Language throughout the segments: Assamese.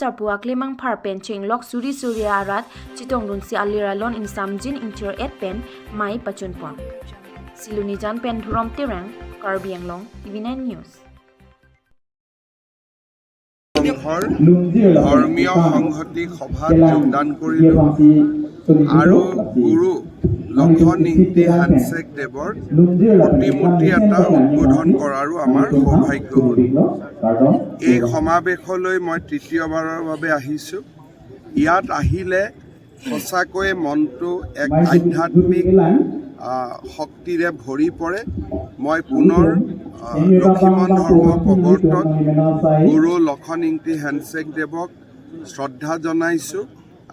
Sarpu aklimang phar pen chenglok suri surya arat chitong lunsi alir alon ingsamjin ingcher et pen mai pachunpon. Silunijan pen Dhurom Terang, Karbi Anglong, TV9 News. সংঘৰ ধৰ্মীয় সংহতি সভাত যোগদান কৰিলোঁ আৰু গুৰু লখন ইংতি হানচেক দেৱৰ প্ৰতিমূৰ্তি এটা উদ্বোধন কৰাৰো আমাৰ সৌভাগ্য হ'ল। এই সমাৱেশলৈ মই তৃতীয়বাৰৰ বাবে আহিছোঁ। ইয়াত আহিলে সঁচাকৈয়ে মনটো এক আধ্যাত্মিক শক্তিৰে ভৰি পৰে। মই পুনৰ লখিমন ধৰ্ম প্ৰৱৰ্তক গুৰু লখন ইংতি হেনচেক দেৱক শ্ৰদ্ধা জনাইছোঁ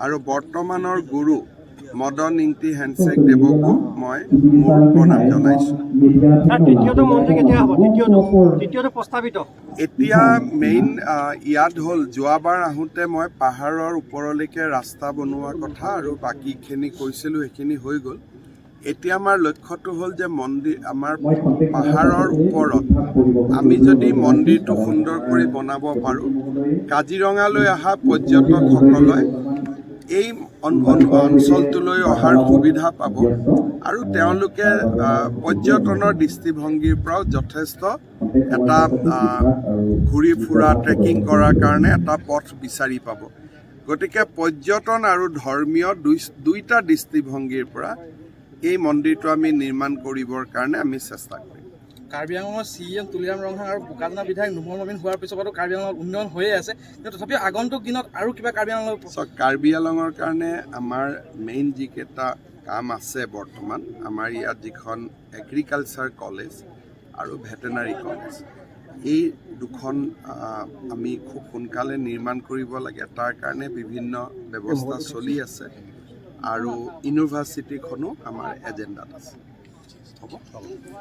আৰু বৰ্তমানৰ গুৰু মদন ইংতি হেনচেক দেৱকো মই মোৰ প্ৰণাম জনাইছোঁ। ছাৰ, তৃতীয়টো মন্দিৰ কেতিয়া হ'ব? তৃতীয়টো প্ৰস্তাৱিত। এতিয়া মেইন ইয়াত হ'ল, যোৱাবাৰ আহোঁতে মই পাহাৰৰ ওপৰলৈকে ৰাস্তা বনোৱা কথা আৰু বাকীখিনি কৈছিলোঁ, সেইখিনি হৈ গ'ল। এতিয়া আমাৰ লক্ষ্যটো হ'ল যে মন্দিৰ আমাৰ পাহাৰৰ ওপৰত আমি যদি মন্দিৰটো সুন্দৰ কৰি বনাব পাৰোঁ, কাজিৰঙালৈ অহা পৰ্যটকসকলে এই অঞ্চলটোলৈ অহাৰ সুবিধা পাব আৰু তেওঁলোকে পৰ্যটনৰ দৃষ্টিভংগীৰ পৰাও যথেষ্ট এটা ঘূৰি ফুৰা, ট্ৰেকিং কৰাৰ কাৰণে এটা পথ বিচাৰি পাব। গতিকে পৰ্যটন আৰু ধৰ্মীয় দুইটা দৃষ্টিভংগীৰ পৰা এই মন্দিৰটো আমি নিৰ্মাণ কৰিবৰ কাৰণে আমি চেষ্টা কৰিম। কাৰ্বি আংলঙৰ চি এম তুলিৰাম ৰংহাং আৰু বোকাজানৰ বিধায়ক নোমল নবীন হোৱাৰ পিছৰ পৰাতো কাৰ্বি আংলঙত উন্নয়ন হৈয়ে আছে, কিন্তু তথাপিও আগন্তুক দিনত আৰু কিবা কাৰ্বি আংলঙৰ চাওক, কাৰ্বি আলঙৰ কাৰণে আমাৰ মেইন যিকেইটা কাম আছে, বৰ্তমান আমাৰ ইয়াত যিখন এগ্ৰিকালচাৰ কলেজ আৰু ভেটেনাৰী কলেজ, এই দুখন আমি খুব সোনকালে নিৰ্মাণ কৰিব লাগে। তাৰ কাৰণে বিভিন্ন ব্যৱস্থা চলি আছে আৰু ইউনিভাৰ্চিটিখনো আমাৰ এজেণ্ডাত আছে। হ'ব।